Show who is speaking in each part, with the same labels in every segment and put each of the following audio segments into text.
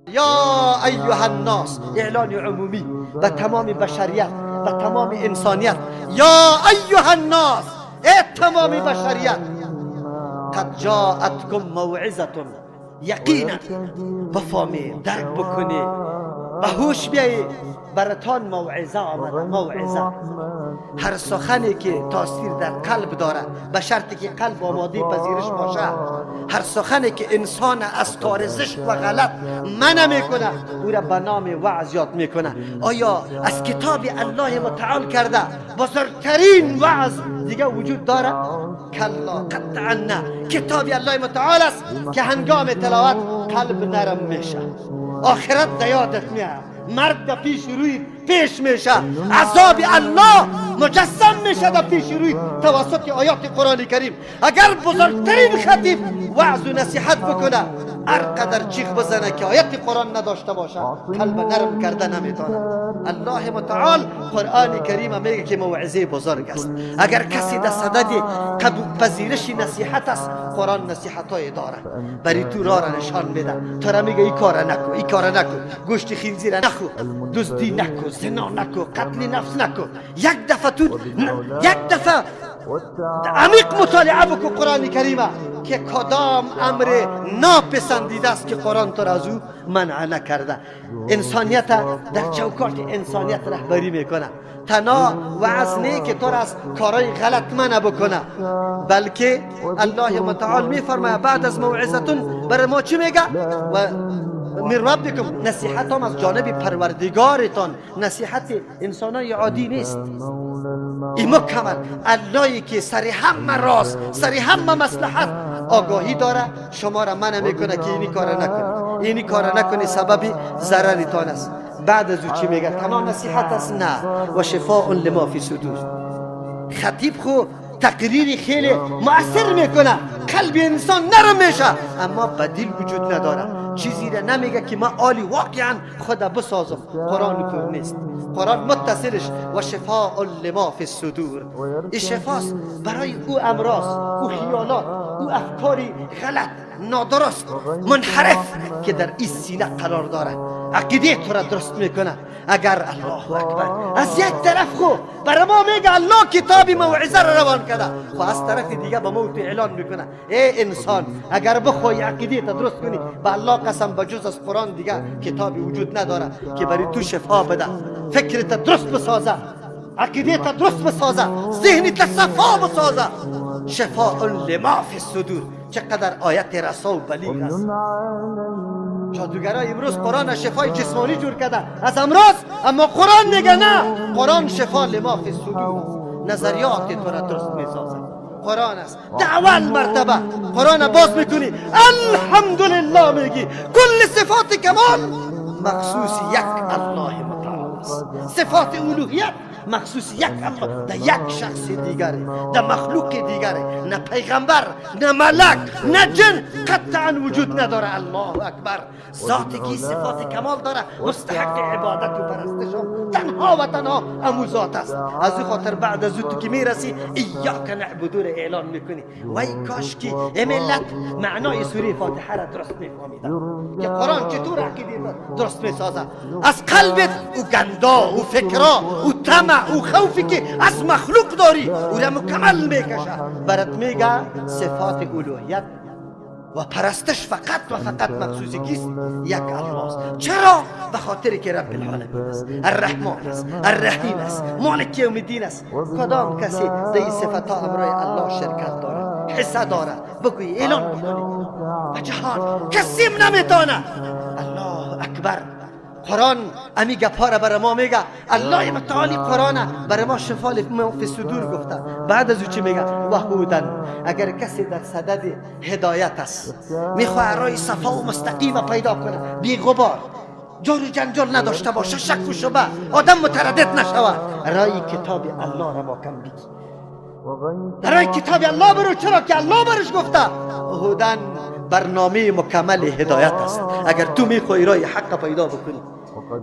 Speaker 1: یا ایها الناس، اعلان عمومی به تمام بشریت، به تمام انسانیت. یا ایها الناس، ای تمام بشریت، قد جاءتکم موعظة، یقینا بفهمی، درک بکنی، به هوش بیایی، براتان موعظه آمده. موعظه هر سخنی که تاثیر در قلب داره، به شرطی که قلب آماده پذیرش باشه. هر سخنی که انسان از کار زشت و غلط منع میکنه، او را به نام وعظ یاد میکنه. آیا از کتاب الله متعال کرده بزرگترین وعظ دیگه وجود داره؟ کلا، قطعا نه. کتاب الله متعال است که هنگام تلاوت قلب نرم میشه، آخرت در یادت میاد، مرگ در پیش روی پیش میشه، عذاب الله مجسم میشه در پیش روی توسط آیات قرآن کریم. اگر بزرگترین خطیب وعظ و نصیحت بکنه، هر قدر چیخ بزنه که آیت قرآن نداشته باشه، قلب نرم کرده نمیتونه. الله متعال قرآن کریم میگه که موعظه بزرگ است. اگر کسی در صدد قبول پذیرش نصیحت است، قرآن نصیحت های داره برای تو، راه را نشان میده. تو را میگه این کار نکو، این کار نکو، گوشت خنزیر نخو، دزدی نکو، زنا نکو، قتل نفس نکو. یک دفعه تو یک دفعه عمیق مطالعه بکو قرآن کریم که کدام امر ناپسندیده است که قرآن تو را از او منع نکرده. انسانیت در چوکات انسانیت رهبری میکنه. تنها وعظ نه که تو را از کارهای غلط منع بکنه، بلکه الله متعال میفرماید بعد از موعظتون برای ما چی میگه؟ و من ربکم، نصیحت هم از جانب پروردگارتان. نصیحت انسانای عادی نیست، این مکمل اللهی که سر همه راز، سر همه مصلحت آگاهی داره، شما را منع میکنه که اینی کار نکنی، اینی کار نکنی، سبب ضررتان است. بعد از او چی میگه؟ تنها نصیحت است؟ نه. و شفاء لما فی صدور. خطیب خو تقریر خیلی مؤثر میکنه، قلب انسان نرم میشه، اما بدیل وجود نداره. چیزی را نمیگه که ما آلی واقعا خود بسازم. قرآن تو نیست. قرآن متصلش و شفاء لما فی الصدور. این شفاست برای او امراض، او خیالات، او افکاری غلط، نادرست، منحرف که در این سینه قرار داره. عقیده تو را درست میکنه. اگر الله اکبر، از یک طرف خو برای ما میگه الله کتاب موعظه را روان کرده، خو از طرف دیگه به ما تو اعلان میکنه ای انسان، اگر بخوای عقیده تا درست کنی، به الله قسم به جز از قرآن دیگه کتابی وجود نداره که برای تو شفا بده، فکرت درست بسازه، عقیده تا درست بسازه، ذهن تا صفا بسازه. شفاء لما فی الصدور. چقدر آیت رسا و بلیغ است. جادوگرای امروز قرآن شفای جسمانی جور کرده از امراض، اما قرآن میگه نه، قرآن شفا لما فی الصدور است. نظریات تو را درست میسازه. قرآن است در اول مرتبه. قرآن باز میکنی، الحمدلله میگی، کل صفات کمال مخصوص یک الله متعال است. صفات الوهیت مخصوص یک الله، در یک شخص دیگره، در مخلوق دیگره، نه پیغمبر، نه ملک، نه جن قطعا وجود نداره. الله اکبر. ذاتی که صفات کمال داره، مستحق عبادت و پرستش هم تنها و تنها امو ذات است. از این خاطر بعد از تو که میرسی، ایاک نعبد را اعلان میکنی. وای کاش که ملت معنای سوره فاتحه را درست میفهمیدن که قرآن چطور عقیده درست میسازه. از قلبت او گندا، او فکرا، او طمع، او خوفی که از مخلوق داری، او را مکمل میکشه. برات میگه صفات الوهیت و پرستش فقط و فقط مخصوص کیست؟ یک الله است. چرا؟ به خاطر که رب العالمین است، الرحمن است، الرحیم است، مالک یوم الدین است. کدام کسی در این صفت ها امرای الله شرکت داره، حصه داره؟ بگوی، اعلان بکنی به جهان، کسیم نمیتونه. الله اکبر. قرآن امی گپا را برای ما میگه. الله متعالی قرآن برای ما شفا لما فی الصدور گفته. بعد از او چی میگه؟ و هدی. اگر کسی در صدد هدایت است، میخواه راه صفا و مستقیم پیدا کنه، بی غبار، جور و جنجال نداشته باشه، شک و شبه، آدم متردد نشود، رای کتاب الله را محکم بگی، رای کتاب الله برو. چرا که الله برش گفته هدی، برنامه مکمل هدایت است. اگر تو میخوای رای حق پیدا بکنی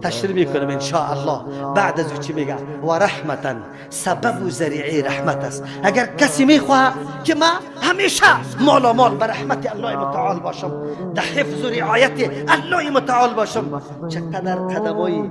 Speaker 1: تشریح میکنم ان شاء الله. بعد از او چی میگه؟ و رحمتا، سبب و ذریعه رحمت است. اگر کسی میخواه که ما همیشه مالا مال به رحمت الله متعال باشم، در حفظ و رعایت الله متعال باشم، چقدر قدمای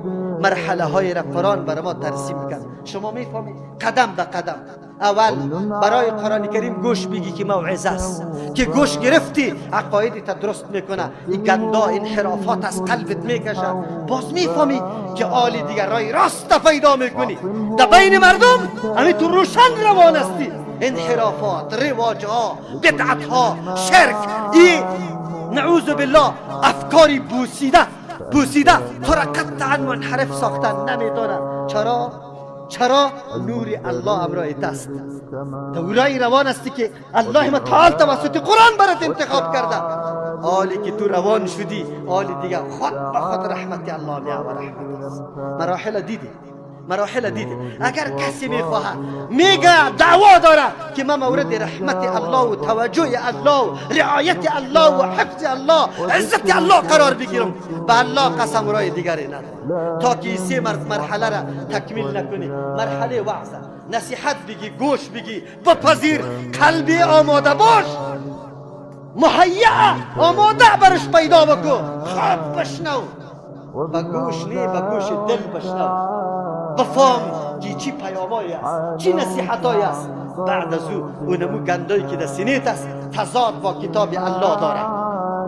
Speaker 1: مرحله های را قرآن برای ما ترسیم کرد. شما میفهمید قدم به قدم. اول برای قرآن کریم گوش بگی که موعظه است، که گوش گرفتی عقایدت درست میکنه، این گندا انحرافات از قلبت میکشه، باز میفهمی که آلی دیگر رای راست پیدا میکنی، در بین مردم همین تو روشن روان هستی. انحرافات، رواج ها، بدعت ها، شرک، ای نعوذ بالله افکاری بوسیده بوسیده تو را قطعا منحرف ساختن نمیتونه. چرا؟ چرا؟ نور الله امرای دست تو روان هستی که الله متعال توسط قرآن برات انتخاب کرده. حالی که تو روان شدی، حالی دیگه خود به خود رحمت الله می آورد. رحمت است. مراحل دیدی، مراحل دیدی. اگر کسی میخواهد، میگه دعوا داره که من مورد رحمت الله و توجه الله و رعایت الله و حفظ الله عزت الله قرار بگیرم، به الله قسم رای دیگری نداره تا که سه مرحله را تکمیل نکنی. مرحله وعظ، نصیحت بگی، گوش بگی، بپذیر، قلبی آماده باش، مهیا آماده برش پیدا بکن، خوب بشنو، با گوش نی، با گوش دل بشنو، بفهم که چی پیامایی است، چی نصیحتایی است. بعد از او اونمو گندایی که در سینه‌ت است تضاد با کتاب الله داره،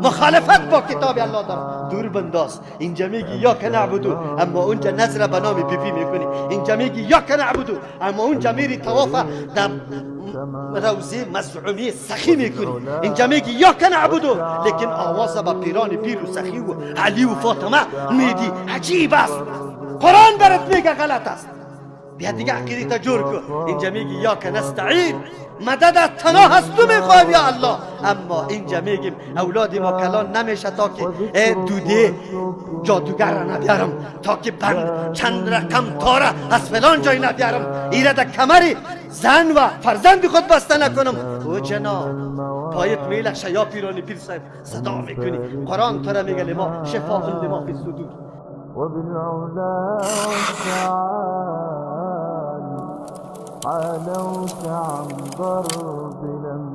Speaker 1: مخالفت با کتاب الله داره، دور بنداز. اینجا میگی ایاک نعبدو، اما اونجا نظر به نام بی بی میکنی. اینجا میگی ایاک نعبدو، اما اونجا میری طواف در روزه مزعومی سخی میکنی. اینجا میگی ایاک نعبدو، لیکن آواز با پیران پیر و سخی و علی و فاطمه میدی. عجیب است. قرآن برات میگه غلط است، بیا دیگه عقیده تا جور کن. اینجا میگی ایاک نستعین، مدد از تنها از تو میخوایم یا الله، اما اینجا میگیم اولاد ما کلان نمیشه تا که دوده جادوگر را نبیارم، تا که بند چند رقم تاره از فلان جای نبیارم، ایره در کمر زن و فرزند خود بسته نکنم. او جناب پایت میلخشه یا پیرانی پیر صاحب صدا میکنی. قرآن تو را میگه لما شفاء لما فی الصدور.
Speaker 2: وبالعلا والتعالي عالوك عن ضرب لم